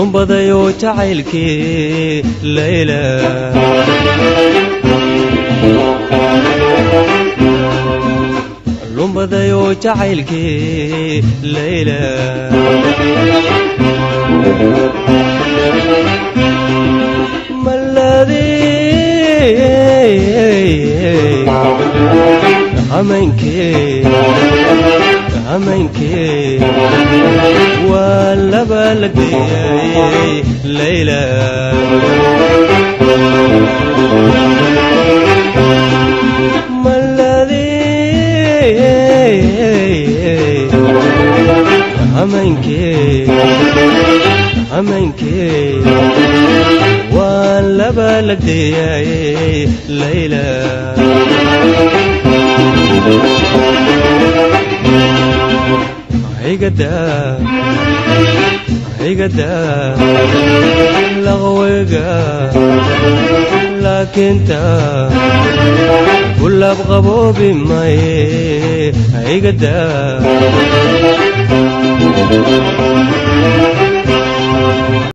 Lumbadayo jacaylkii Layla, lumbadayo jacaylkii Layla. Maladii hameenkee, hameenkee waa laba la geeyay Layla. Maladii hameenkee, hameenkee waa laba la geeyay Layla. Higada, higada laqweyga, laakiinta gulaab qaboobi maye. Higada.